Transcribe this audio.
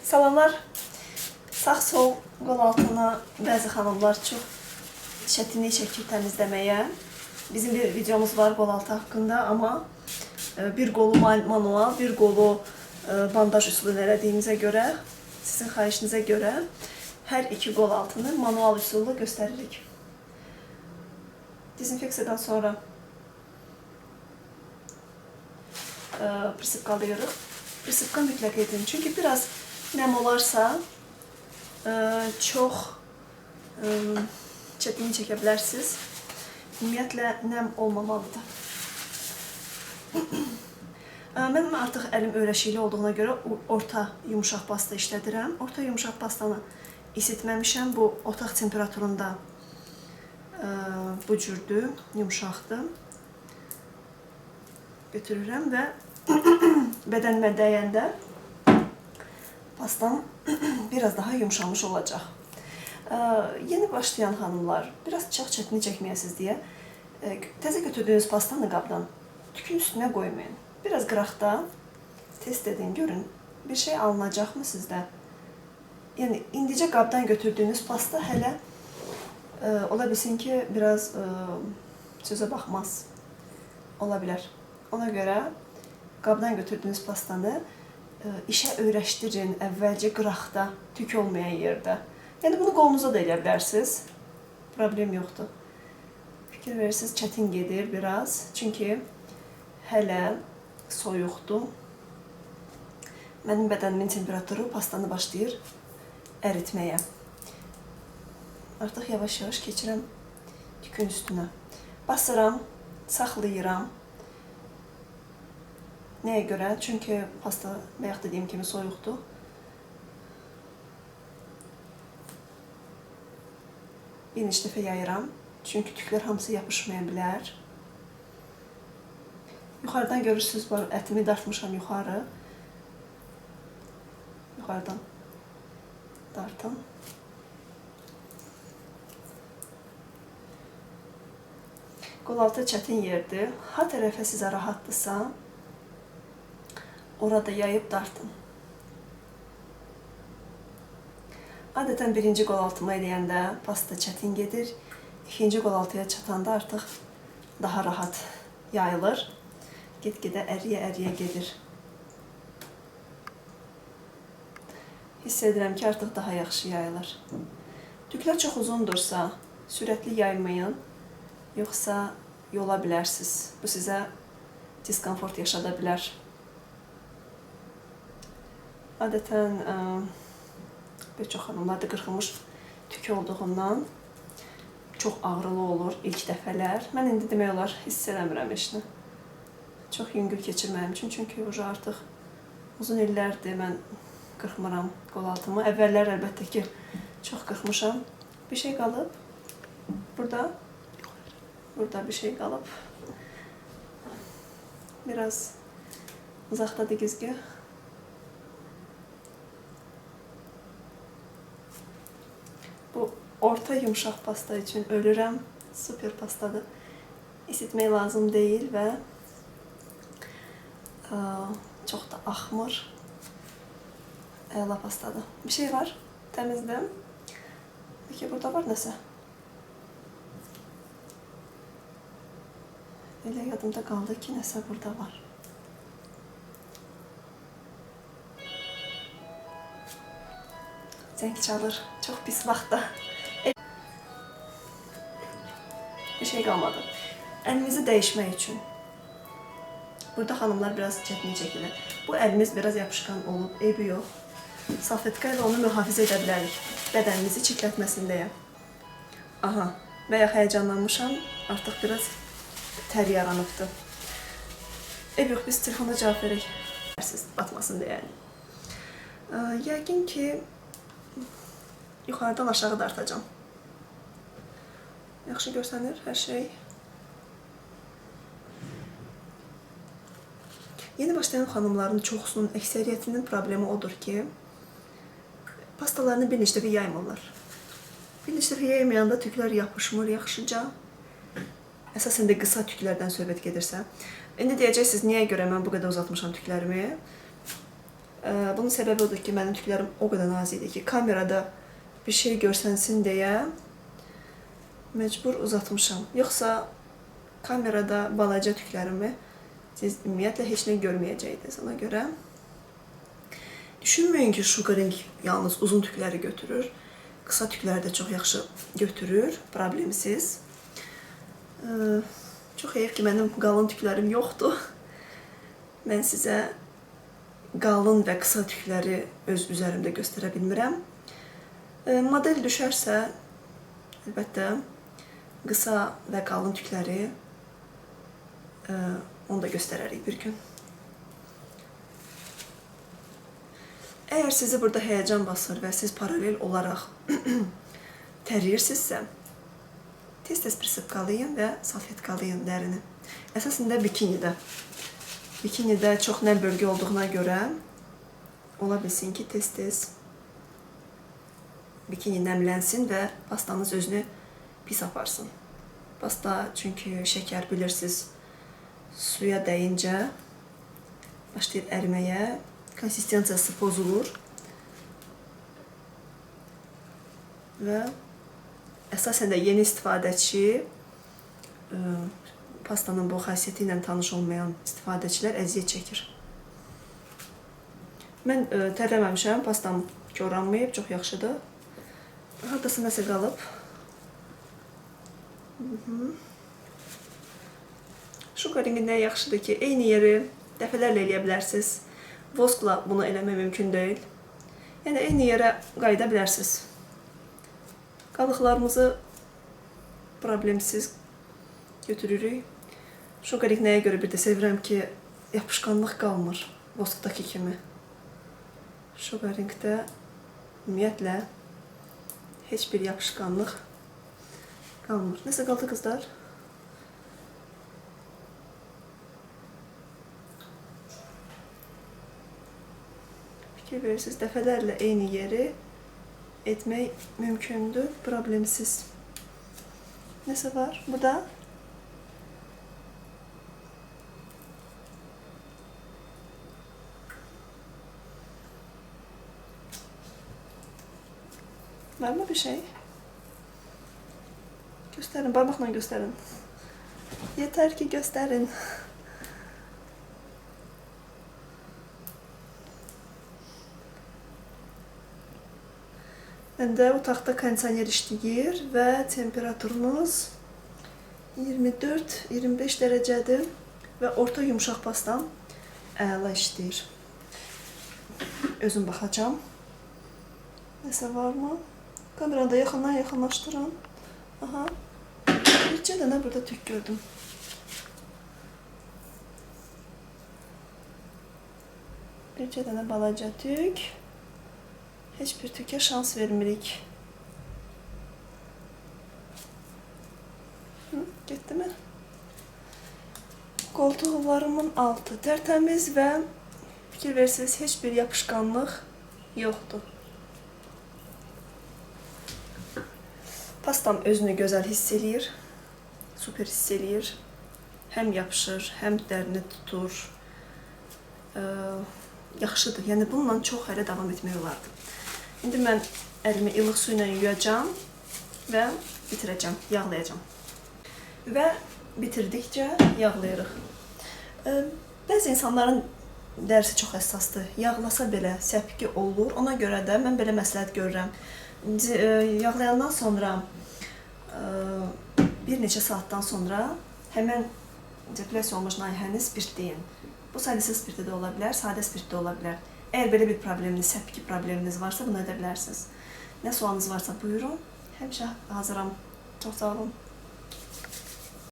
Salamlar. Sağ sol qol altına bəzi xanımlar çox çətinlik çəkir təmizləməyə. Bizim bir videomuz var qol altı haqqında, amma bir qolu manual, bir qolu bandaj üsulu elədiyimizə görə, sizin xahişinizə görə hər iki qol altını manual üsulla göstəririk. Dezinfeksiyadan sonra prisipkalıyırıq. Prisipka mütləq edin. Çünki biraz nəm olarsa çox çətinlik çəkə bilərsiniz. Ümumiyyətlə, nəm olmamalıdır. Mənim artıq əlim öyrəşikli olduğuna görə orta yumuşaq pasta işlədirəm. Orta yumuşaq pastanı isitməmişəm. Bu, otaq temperaturunda bu cürdür, yumuşaqdır. Götürürəm və bədənimə dəyəndə pastam biraz daha yumuşamış olacaq. Yeni başlayan xanımlar, biraz çox çətinlik çəkməyəsiniz deyə təzə götürdüyünüz pastanı qabdan tükün üstünə qoymayın. Biraz qıraqda test edin, görün, bir şey alınacaqmı sizdə? Yəni, indicə qabdan götürdüyünüz pasta hələ ola bilsin ki, biraz sözə baxmaz. Ola bilər. Ona görə qabdan götürdüyünüz pastanı işə öyrəşdirin əvvəlcə qıraqda, tük olmayan yerdə. Yəni, bunu qolunuza da eləyə bilərsiniz. Problem yoxdur. Fikir verirsiniz, çətin gedir biraz. Çünki hələ soyuqdur. Mənim bədənimin temperaturu pastanı başlayır əritməyə. Artıq yavaş-yavaş keçirəm tükün üstünə. Basıram, saxlayıram. Nəyə görə? Çünki pasta, bayaq dediyim kimi soyuqdur. Bir neçə dəfə yayıram. Çünki tüklər hamısı yapışmaya bilər. Yuxarıdan görürsünüz, ətimi dartmışam yuxarı. Yuxarıdan dartın. Qolaltı çətin yerdir. Ha tərəfə sizə rahatdırsa, orada yayıb dartın. Adətən birinci qolaltıma eləyəndə pasta çətin gedir. İkinci qolaltıya çatanda artıq daha rahat yayılır. Get-gedə əriyə-əriyə gedir. Hiss edirəm ki, artıq daha yaxşı yayılır. Tüklər çox uzundursa, sürətli yaymayın, yoxsa yola bilərsiniz. Bu sizə diskomfort yaşada bilər. Adətən bir çox xanımlarda qırxılmış tük olduğundan çox ağrılı olur ilk dəfələr. Mən indi demək olar hiss eləmirəm heç nə. Çox yüngül keçir mənim üçün, çünki artıq uzun illərdir mən qırxmıram qolaltımı. Əvvəllər əlbəttə ki, çox qırxmışam. Bir şey qalıb. Burada bir şey qalıb. Biraz uzaqdadır güzgü. Bu orta yumuşaq pasta üçün ölürəm. Super pastadır. İsitmək lazım deyil və çox da axmır. Əla pastadır. Bir şey var. Təmizdim. Peki, burada var nəsə? Elə yadımda qaldı ki, nəsə burada var. Zəng çalır. Çox pis vaxtda. Bir şey qalmadı. Əlimizi dəyişmək üçün. Burada xanımlar biraz çətinlik çəkirlər. Bu əlimiz biraz yapışqan olub, eybi yox. Salfetka ilə onu mühafizə edə bilərik. Bədənimizi çirklətməsin deyə. Aha, bayaq həyəcanlanmışam. Artıq biraz tər yaranıbdır. Eybi yox, biz telefonda cavab verək. Batmasın deyə. Yəqin ki, yuxarıdan aşağı dartacağam. Yaxşı görsənir hər şey. Yeni başlayan xanımların çoxsunun, əksəriyyətinin problemi odur ki, pastalarını bir neçə dəfə yaymırlar. Bir neçə dəfə yaymayanda tüklər yapışmır yaxşıca. Əsasən də qısa tüklərdən söhbət gedirsə. İndi deyəcəksiniz, niyə görə mən bu qədər uzatmışam tüklərimi? Bunun səbəbi odur ki, mənim tüklərim o qədər nazikdir ki, kamerada bir şey görsənsin deyə məcbur uzatmışam. Yoxsa kamerada balaca tüklərimi siz ümumiyyətlə heç nə görməyəcəydiniz. Ona görə düşünməyin ki, sugaring yalnız uzun tükləri götürür. Qısa tükləri də çox yaxşı götürür, problemsiz. Çox heyif ki, mənim qalın tüklərim yoxdur. Mən sizə qalın və qısa tükləri öz üzərimdə göstərə bilmirəm. Model düşərsə, əlbəttə, qısa və qalın tükləri onu da göstərərik bir gün. Əgər sizi burada həyəcan basır və siz paralel olaraq tərləyirsinizsə, tez-tez prisıpkalayın və salfetkalayın dərini. Əsasında bikinidə. Bikinidə çox nəm bölgə olduğuna görə ola bilsin ki, tez-tez bikini nəmlənsin və pastanız özünü pis aparsın. Pasta çünki şəkər bilirsiniz, suya dəyincə başlayır əriməyə, konsistensiyası pozulur və əsasən də yeni istifadəçi, pastanın bu xasiyyəti ilə tanış olmayan istifadəçilər əziyyət çəkir. Mən tərləməmişəm, pastam koranmayıb, çox yaxşıdır. Hardasa nəsə qalıb. Sugaringin nə yaxşıdır ki, eyni yeri dəfələrlə eləyə bilərsiniz. Voskla bunu eləmək mümkün deyil. Yəni, eyni yerə qayıda bilərsiniz. Qalıqlarımızı problemsiz götürürük. Sugaring nəyə görə bir də sevirəm ki, yapışqanlıq qalmır voskdakı kimi. Sugaringdə ümumiyyətlə heç bir yapışqanlıq qalmır. Nəsə qaldı qızlar? Fikir verirsiniz, dəfələrlə eyni yeri etmək mümkündür, problemsiz. Nəsə var burada? Var mı bir şey? Gösterin, parmakla gösterin. Yeter ki gösterin. Məndə otaqda kondisioner işləyir və temperaturumuz 24-25 dərəcədir və orta yumşaq pastam əla işləyir. Özüm baxacağam. Nəsə var mı? Kameranı da yaxından yaxınlaşdırın. Aha. Bircə dənə burada tük gördüm. Bircə dənə balaca tük. Heç bir tükə şans vermirik. Getdi mi? Qoltuqlarımın altı tərtəmiz və fikir verirsiniz, heç bir yapışqanlıq yoxdur. Pastam özünü gözəl hiss eləyir, super hiss eləyir. Həm yapışır, həm dərini tutur. Yaxşıdır. Yəni bununla çox hələ davam etmək olardı. İndi mən əlimi ilıq su ilə yuyacağam və bitirəcəm, yağlayacağam. Və bitirdikcə yağlayırıq. Bəzi insanların dərisi çox həssasdır. Yağlasa belə səpki olur. Ona görə də mən belə məsləhət görürəm. Yağlayandan sonra bir neçə saatdan sonra həmən depilasiya olmuş nahiyəni spirtləyin. Bu salisil spirti də ola bilər, sadə spirt də ola bilər. Əgər belə bir probleminiz, səpki probleminiz varsa bunu edə bilərsiniz. Nə sualınız varsa buyurun. Həmişə hazıram. Çox sağ olun.